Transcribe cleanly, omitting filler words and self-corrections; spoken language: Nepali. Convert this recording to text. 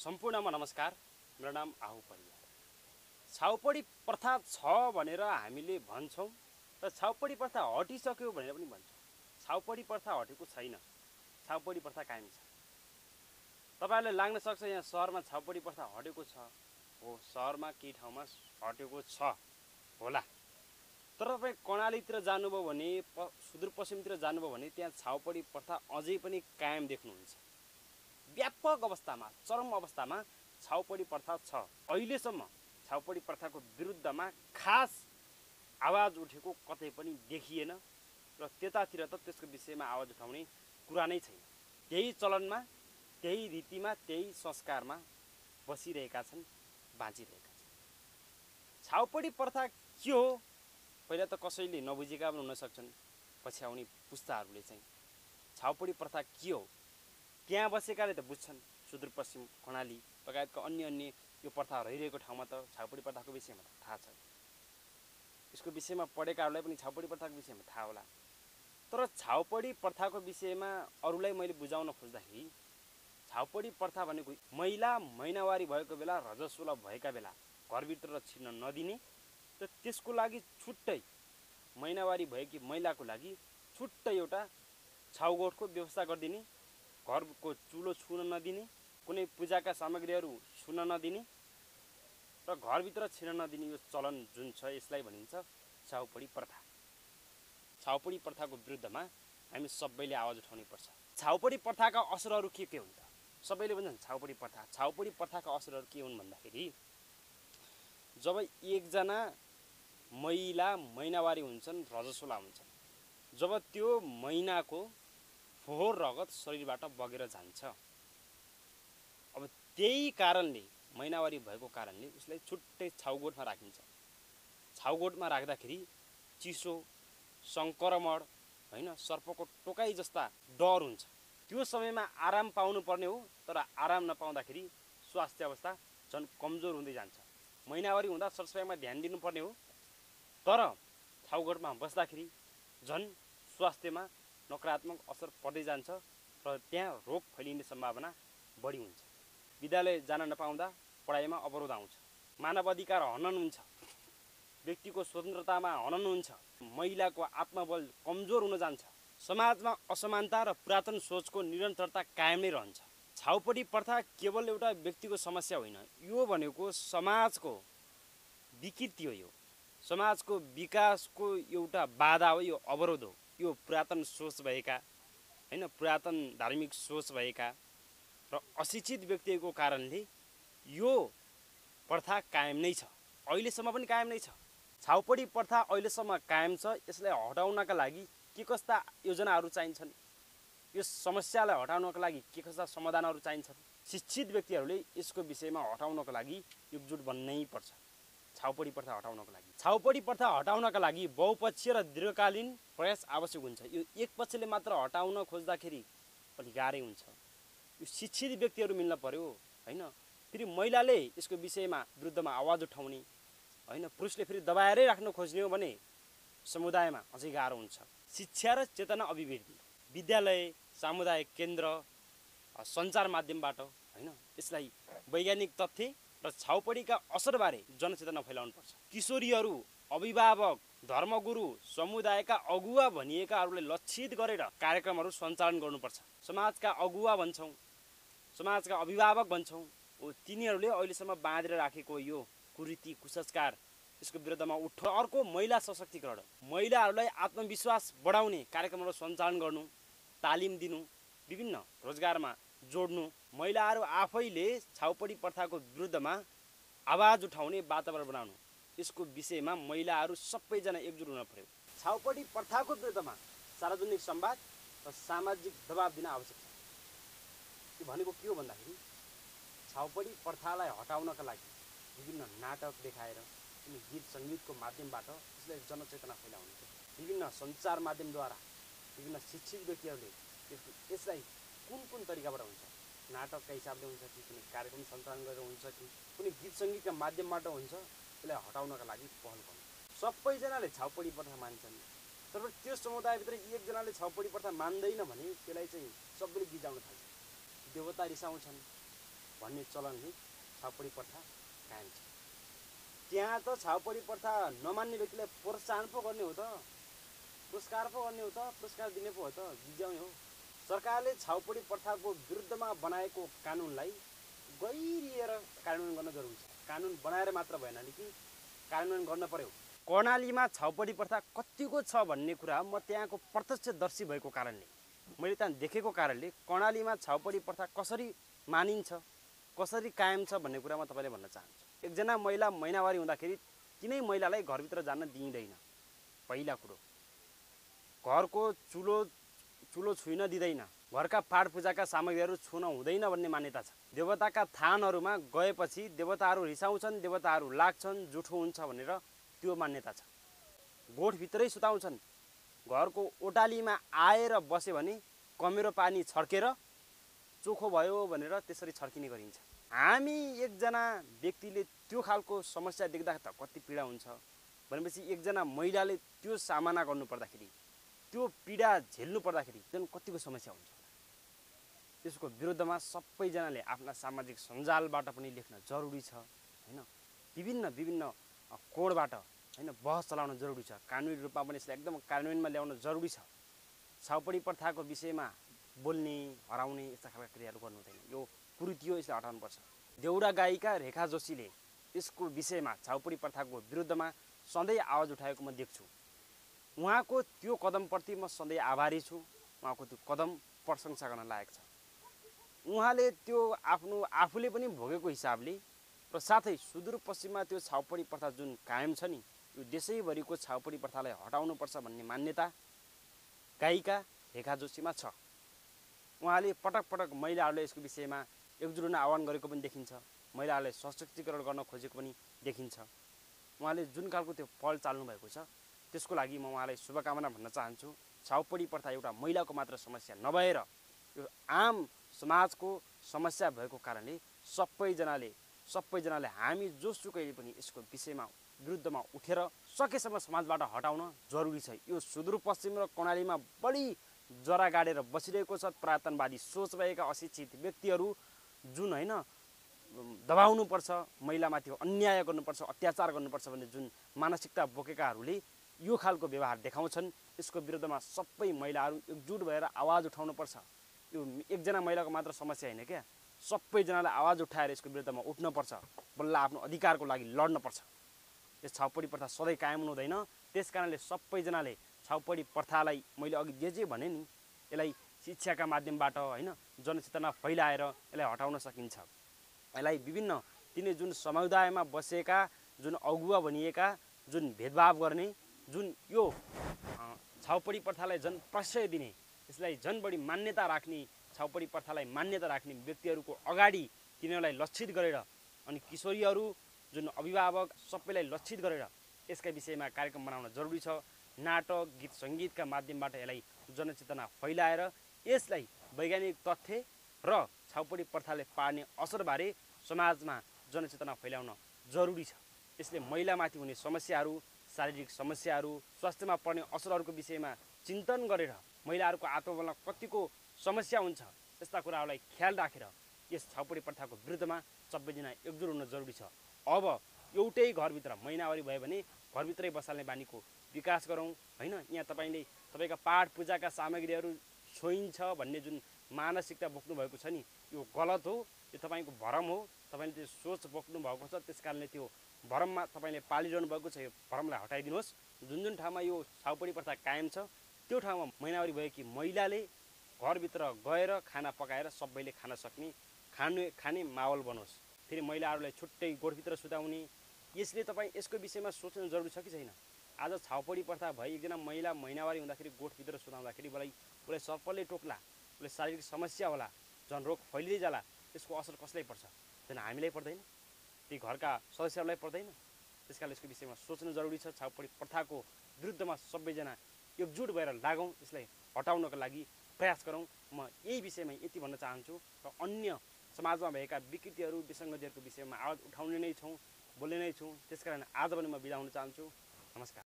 सम्पूर्णमा नमस्कार। मेरो नाम आहु परियार। छाउपडी प्रथा छ भनेर हामीले भन्छौँ र छाउपडी प्रथा हटिसक्यो भनेर पनि भन्छौँ। छाउपडी प्रथा हटेको छैन, छाउपडी प्रथा कायम छ। तपाईहरुलाई लाग्न सक्छ यहाँ शहरमा छाउपडी प्रथा हटेको छ। हो, शहरमा केही ठाउँमा हटेको छ होला। तर तपाई कर्णालीतिर जानुभयो भने, सुदूरपश्चिमतिर जानुभयो भने त्यहाँ छाउपडी प्रथा अझै पनि कायम देख्नुहुन्छ। व्यापक अवस्थामा, चरम अवस्थामा छाउपडी प्रथा छ। अहिलेसम्म छाउपडी प्रथाको विरुद्धमा खास आवाज उठेको कतै पनि देखिएन र त्यतातिर त त्यसको विषयमा आवाज उठाउने कुरा नै छैन। त्यही चलनमा, त्यही रीतिमा, त्यही संस्कारमा बसिरहेका छन्, बाँचिरहेका छन्। छाउपडी प्रथा के हो? पहिला त कसैले नबुझेका पनि हुन सक्छन्, पछि आउने पुस्ताहरूले चाहिँ छाउपडी प्रथा के हो त्यहाँ बसेकाले त बुझ्छन्। सुदूरपश्चिम, कर्णाली लगायतका अन्य यो प्रथा रहिरहेको ठाउँमा त छाउपडी प्रथाको विषयमा थाहा छ। यसको विषयमा पढेकाहरूलाई पनि छाउपडी प्रथाको विषयमा थाहा होला। तर छाउपडी प्रथाको विषयमा अरूलाई मैले बुझाउन खोज्दाखेरि छाउपडी प्रथा भनेको महिला महिनावारी भएको बेला, रजस्वला भएका बेला घरभित्र छिर्न नदिने र त्यसको लागि छुट्टै महिनावारी भएकी महिलाको लागि छुट्टै एउटा छाउगोठको व्यवस्था गरिदिने, घरको चुलो छुन नदिने, कुनै पूजाका सामग्रीहरू छुन नदिने र घरभित्र छिर्न नदिने यो चलन जुन छ यसलाई भनिन्छ छाउपडी प्रथा। छाउपडी प्रथाको विरुद्धमा हामी सबैले आवाज उठाउनै पर्छ। छाउपडी प्रथाका असरहरू के हुन् त? सबैले भन्छन् छाउपडी प्रथाका असरहरू के हुन् भन्दाखेरि जब एकजना महिला महिनावारी हुन्छन्, रजस्वला हुन्छन्, जब त्यो महिनाको फोहोर रगत शरीरबाट बगेर जान्छ, अब त्यही कारणले, महिनावारी भएको कारणले उसलाई छुट्टै छाउगोठमा राखिन्छ। छाउगोठमा राख्दाखेरि चिसो, संक्रमण, हैन, सर्पको टोकाइ जस्ता डर हुन्छ। त्यो समयमा आराम पाउनु पर्ने हो, तर आराम नपाउँदाखेरि स्वास्थ्य अवस्था झन् कमजोर हुँदै जान्छ। महिनावारी हुँदा सरसफाइमा ध्यान दिनुपर्ने हो, तर छाउगोठमा बस्दाखेरि झन् स्वास्थ्यमा नकारात्मक असर पर्दै जान्छ र त्यहाँ रोग फैलिने सम्भावना बढी हुन्छ। विद्यालय जान नपाउँदा पढाइमा अवरोध आउँछ, मानव अधिकार हनन हुन्छ, व्यक्तिको स्वतन्त्रतामा हनन हुन्छ, महिलाको आत्मबल कमजोर हुन जान्छ, समाजमा असमानता र पुरातन सोचको निरन्तरता कायम नै रहन्छ। छाउपडी प्रथा केवल एउटा व्यक्तिको समस्या होइन, यो भनेको समाजको विकृति हो। यो समाजको विकासको एउटा बाधा हो, यो अवरोध हो। यो पुरातन सोच भएका, हैन, पुरातन धार्मिक सोच भएका र अशिक्षित व्यक्तिको कारणले यो प्रथा कायम नै छ, अहिलेसम्म पनि कायम नै छ। छाउपडी प्रथा अहिलेसम्म कायम छ। यसलाई हटाउनका लागि के कस्ता योजनाहरू चाहिन्छन्, यो समस्यालाई हटाउनका लागि के कस्ता समाधानहरू चाहिन्छन्, शिक्षित व्यक्तिहरूले यसको विषयमा हटाउनको लागि एकजुट बन्नै पर्छ। छाउपडी प्रथा हटाउनको लागि, छाउपडी प्रथा हटाउनका लागि बहुपक्षीय र दीर्घकालीन प्रयास आवश्यक हुन्छ। यो एक पक्षले मात्र हटाउन खोज्दाखेरि अलि गाह्रै हुन्छ। यो शिक्षित व्यक्तिहरू मिल्न पर्यो, हैन। फेरि महिलाले यसको विषयमा विरुद्धमा आवाज उठाउने, हैन, पुरुषले फेरि दबाएरै राख्न खोज्ने हो भने समुदायमा अझै गाह्रो हुन्छ। शिक्षा र चेतना अभिवृद्धि, विद्यालय, सामुदायिक केन्द्र, सञ्चार माध्यमबाट, हैन, यसलाई वैज्ञानिक तथ्य र छाउपडीका असरबारे जनचेतना फैलाउनुपर्छ। किशोरीहरू, अभिभावक, धर्मगुरु, समुदायका अगुवा भनिएकाहरूलाई लक्षित गरेर कार्यक्रमहरू सञ्चालन गर्नुपर्छ। समाजका अगुवा भन्छौँ, समाजका अभिभावक भन्छौँ, तिनीहरूले अहिलेसम्म बाँधेर राखेको यो कुरीति, कुसंस्कार, यसको विरुद्धमा उठ। अर्को महिला सशक्तिकरण, महिलाहरूलाई आत्मविश्वास बढाउने कार्यक्रमहरू सञ्चालन गर्नु, तालिम दिनु, विभिन्न रोजगारमा जोड्नु, महिलाहरू आफैले छाउपडी प्रथाको विरुद्धमा आवाज उठाउने वातावरण बनाउनु, यसको विषयमा महिलाहरू सबैजना एकजुट हुन पर्यो। छाउपडी प्रथाको विरुद्धमा सार्वजनिक संवाद र सामाजिक दबाब दिन आवश्यक छ। यो भनेको के हो भन्दाखेरि छाउपडी प्रथालाई हटाउनका लागि विभिन्न नाटक देखाएर, गीत सङ्गीतको माध्यमबाट यसलाई जनचेतना फैलाउनु, विभिन्न सञ्चार माध्यमद्वारा विभिन्न शिक्षित व्यक्तिहरूले यसलाई कुन तरिकाबाट हुन्छ, नाटकका हिसाबले हुन्छ कि कुनै कार्यक्रम सञ्चालन गरेर हुन्छ कि कुनै गीत सङ्गीतका माध्यमबाट हुन्छ, यसलाई हटाउनका लागि पहल गर्नु। सबैजनाले छाउपडी प्रथा मान्छन्, तर त्यो समुदायभित्र एकजनाले छाउपडी प्रथा मान्दैन भने त्यसलाई चाहिँ सबैले गिजाउन थाल्छ। देवता रिसाउँछन्, भन्ने चलनले छाउपडी प्रथा कायम छ। त्यहाँ त छाउपडी प्रथा नमान्ने व्यक्तिलाई प्रोत्साहन पो गर्ने हो त, पुरस्कार पो गर्ने हो त, पुरस्कार दिने पो हो त, जिज्याउने हो। सरकारले छाउपडी प्रथाको विरुद्धमा बनाएको कानुनलाई गहिरिएर कार्यान्वयन गर्न जरुरी छ। कानुन बनाएर मात्र भएन नि कि कार्यान्वयन गर्न पर्यो। कर्णालीमा छाउपडी प्रथा कतिको छ भन्ने कुरा म त्यहाँको प्रत्यक्षदर्शी भएको कारणले, मैले त्यहाँ देखेको कारणले कर्णालीमा छाउपडी प्रथा कसरी मानिन्छ, कसरी कायम छ भन्ने कुरा म तपाईँले भन्न चाहन्छु। एकजना महिला महिनावारी हुँदाखेरि तिनै महिलालाई घरभित्र जान दिइँदैन। पहिला कुरो, घरको चुलो छुइन दिँदैन, घरका पाठ पूजाका सामग्रीहरू छुन हुँदैन भन्ने मान्यता छ। देवताका थानहरूमा गएपछि देवताहरू रिसाउँछन्, देवताहरू लाग्छन्, जुठो हुन्छ भनेर त्यो मान्यता छ। गोठभित्रै सुताउँछन्। घरको ओटालीमा आएर बस्यो भने कमेरो पानी छर्केर चोखो भयो भनेर त्यसरी छर्किने गरिन्छ। हामी एकजना व्यक्तिले त्यो खालको समस्या देख्दा त कति पीडा हुन्छ भनेपछि एकजना महिलाले त्यो सामना गर्नु पर्दाखेरि, त्यो पीडा झेल्नु पर्दाखेरि जुन कतिको समस्या हुन्छ। त्यसको विरुद्धमा सबैजनाले आफ्ना सामाजिक सञ्जालबाट पनि लेख्न जरुरी छ हैन। विभिन्न कोडबाट हैन बहस चलाउन जरुरी छ। कानुनी रूपमा पनि यसलाई एकदम कार्यान्वयनमा ल्याउन जरुरी छ। छाउपडी प्रथाको विषयमा बोल्ने, हराउने यस्ता खालका क्रियाहरू गर्नु हुँदैन। यो कुरीति हो, यसलाई हटाउनुपर्छ। देउडा गायिका रेखा जोशीले यसको विषयमा छाउपडी प्रथाको विरुद्धमा सधैँ आवाज उठाएको म देख्छु। उहाँको त्यो कदमप्रति म सधैँ आभारी छु। उहाँको त्यो कदम प्रशंसा गर्न लायक छ। उहाँले त्यो आफूले पनि भोगेको हिसाबले र साथै सुदूरपश्चिममा त्यो छाउपडी प्रथा जुन कायम छ नि, यो देशैभरिको छाउपडी प्रथालाई हटाउनुपर्छ भन्ने मान्यता गायिका रेखा जोशीमा छ। उहाँले पटक पटक महिलाहरूले यसको विषयमा एकजुट हुन आह्वान गरेको पनि देखिन्छ। महिलाहरूलाई सशक्तिकरण गर्न खोजेको पनि देखिन्छ। उहाँले जुन खालको त्यो पहल चाल्नु भएको छ त्यसको लागि म उहाँलाई शुभकामना भन्न चाहन्छु। छाउपडी प्रथा एउटा महिलाको मात्र समस्या नभएर यो आम समाजको समस्या भएको कारणले सबैजनाले हामी जोसुकैले पनि यसको विषयमा विरुद्धमा उठेर सकेसम्म समाजबाट हटाउन जरुरी छ। यो सुदूरपश्चिम र कर्णालीमा बढी जरा गाडेर बसिरहेको छ पुरातनवादी सोच भएका अशिक्षित व्यक्तिहरू जुन हैन दबाउनुपर्छ, महिलामाथि अन्याय गर्नुपर्छ, अत्याचार गर्नुपर्छ भन्ने जुन मानसिकता बोकेकाहरूले यो खालको व्यवहार देखाउँछन्। यसको विरुद्धमा सबै महिलाहरू एकजुट भएर आवाज उठाउनुपर्छ। यो एकजना महिलाको मात्र समस्या हैन क्या, सबैजनाले आवाज उठाएर यसको विरुद्धमा उठ्नुपर्छ। बल्ल आफ्नो अधिकारको लागि लड्नुपर्छ। यस छाउपडी प्रथा सधैँ कायम हुँदैन। त्यसकारणले सबैजनाले छाउपडी प्रथालाई मैले अघि जे भने नि, यसलाई शिक्षाका माध्यमबाट हैन जनचेतना फैलाएर यसलाई हटाउन सकिन्छ। यसलाई विभिन्न तिनै जुन समुदायमा बसेका जुन अगुवा भनिएका जुन भेदभाव गर्ने, जुन यो छाउपडी प्रथालाई झन् प्रश्रय दिने, यसलाई झन् बढी मान्यता राख्ने, छाउपडी प्रथालाई मान्यता राख्ने व्यक्तिहरूको अगाडि तिनीहरूलाई लक्षित गरेर अनि किशोरीहरू जुन अभिभावक सबैलाई लक्षित गरेर यसका विषयमा कार्यक्रम बनाउन जरुरी छ। नाटक, गीत सङ्गीतका माध्यमबाट यसलाई जनचेतना फैलाएर यसलाई वैज्ञानिक तथ्य र छाउपडी प्रथाले पार्ने असरबारे समाजमा जनचेतना फैलाउन जरुरी छ। यसले महिलामाथि हुने समस्याहरू, शारीरिक समस्याहरू, स्वास्थ्यमा पर्ने असरहरूको विषयमा चिन्तन गरेर महिलाहरूको आत्मबलमा कतिको समस्या हुन्छ यस्ता कुराहरूलाई ख्याल राखेर यस छाउपडी प्रथाको विरुद्धमा सबैजना एकजुट हुन जरुरी छ। अब एउटै घरभित्र महिनावारी भयो भने घरभित्रै बसाल्ने बानीको विकास गरौँ हैन। यहाँ तपाईका पाठ पूजाका सामग्रीहरू छोइन्छ भन्ने जुन मानसिकता बोक्नु भएको छ नि, यो गलत हो। यो तपाईको भरम हो। तपाईले त्यो सोच बोक्नु भएको छ, त्यसकारणले त्यो भरममा तपाईले पालिरहनु भएको छ। यो भरमलाई हटाइदिनुहोस्। जुन ठाउँमा यो छाउपडी प्रथा कायम छ त्यो ठाउँमा महिनावारी भएकी महिलाले घरभित्र गएर खाना पकाएर सबैले खान सक्ने खाने माहौल बनोस्। फेरि महिलाहरूलाई छुट्टै गोठभित्र सुताउने, यसले तपाईँ यसको विषयमा सोच्नु जरुरी छ कि छैन। आज छाउपडी प्रथा भई एकजना महिला महिनावारी हुँदाखेरि गोठभित्र सुताउँदाखेरि उसलाई सर्पले टोक्ला, उसले शारीरिक समस्या होला, झन् रोग फैलिँदै जाला। यसको असर कसलाई पर्छ? झन् हामीलाई पर्दैन, ती घरका सदस्यहरूलाई पर्दैन। त्यसकारण यसको विषयमा सोच्नु जरुरी छ। छाउपडी प्रथाको विरुद्धमा सबैजना एकजुट भएर लागौँ, यसलाई हटाउनको लागि प्रयास गरौँ। म यही विषयमा यति भन्न चाहन्छु र अन्य समाजमा भएका विकृतिहरू, विसङ्गतिहरूको विषयमा आवाज उठाउने नै छौँ, बोल्ने नै छौँ। त्यसकारण आज पनि म बिदा हुन चाहन्छु। नमस्कार।